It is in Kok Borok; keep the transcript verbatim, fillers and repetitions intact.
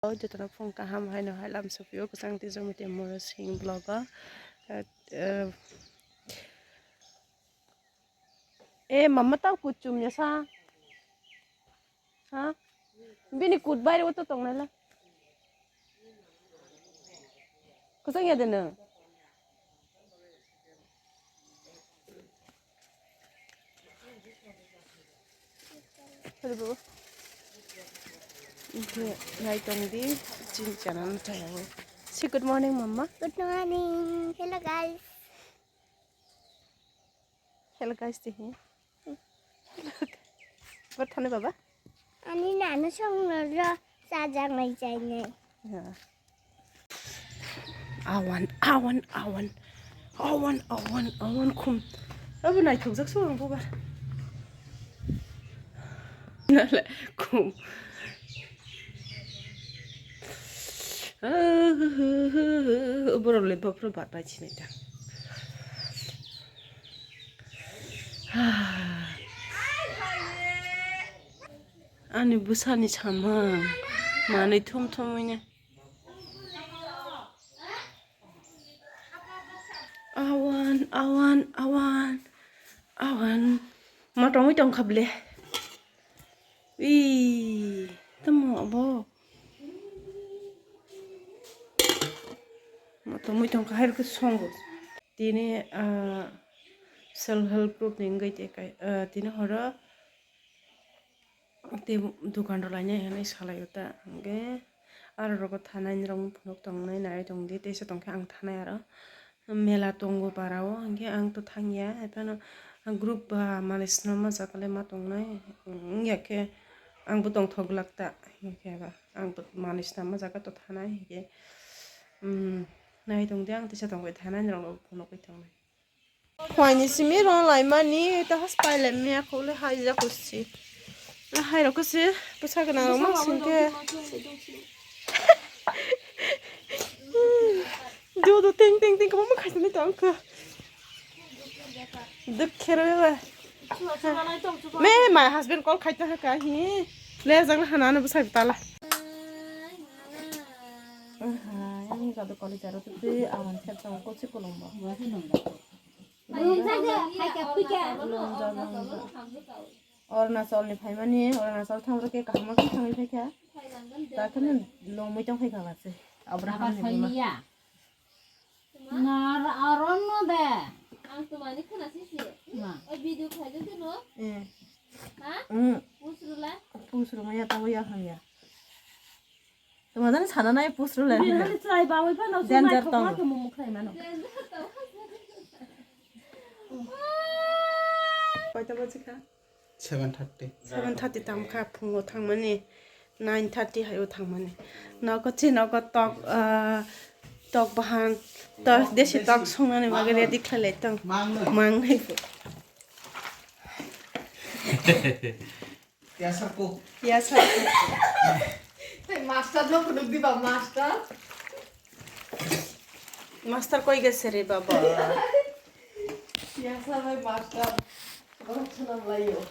Jotono phung kaham haino hai lam sopio kwchang twi jomite moro sing vlog o. Eh, eh, eh, mama tau kuchum ya sa. Ha? Bini kut bai ro to tong nai la. Kwchang ya de nang. Hello, bro. Oke, nai tong di, chin channel channel. Say good morning, mama. Good morning. Hello, guys. Hello, guys, di hi. Hello. Bathani, baba. Ani nana songno ro sajak nai chai nai. Ya. Awan, awan, awan. Awan, awan, awan khum. Abo naithokjak se ang bubar. Nale khum. Borok le bopro bat bai sinai ta. Ani bwsani samung manwi thum thumwi ne. Awan, awan, awan, awan. Ma tongwi tongkha ble. Ui, tamo abo. Ma tongwi tongkha hai rwkhe songo. Tini, ah, self help group ni wngwi tei kai, ah, tini horo. Tei dukan rok lainai hinwi salaio ta, hwnkhe aro rogo thanai ni rok phunuk tongnai nai tongdi, teisa tongkhe ang thanai aro mela tongo para o, hwnkhe ang to thangya, haiphano group ba manwi swnamma jaga le ma tongnai, wngya khe angbo tongthok glak ta, hwnkhe ba angbo manwi swnamma jaga to thanai, hwnkhe, um, nai tongdi ang teisa tongbai thanai ni rok phunukwi tongnai. Khwlaini simi rw laimani, ta has pailai maya khole hai jako si. Hai rok se bwsa gwnang rok mang sing khe. Do do ting ting ting kwbangma khaisani tong kha. Duk khe rw ba. Me, my husband call khai ta ha ka hi. Le jang hana no bwsa tala. Aha, yang jadu kali jaro tu awan khe tong ko si kolombo. Arunachal ni phaimani, Arunachal thangro khe kaham khe thangwi phaikha. Ta kheno longmwi tong phaikha ba se. Abraham ni buma. Na aron no de. Ang tumani khna sisi. Ma. Oi video khaijak de no. Eh. Ha? Mm. Pusrula. Pusruma ya tawo ya hamya. Tuma jani sana nai pusrula. Bihari chai bawi phano. Danger tong. Ke mumu khlai mano. Koita baji kha? Seven thirty. Seven thirty tang kha phungo thangmani. Nine thirty hai o thangmani. Nogo chi nogo tok, ah, tok bahan. Tok desi tok songnani bagwi ready khlai lai tong. Mang nai. Mang nai. Piyasa ko. Piyasa ko. Hey, master no phunuk diba, master. Master koi gese re baba? Piyasa bai master. Oro khwnam laio.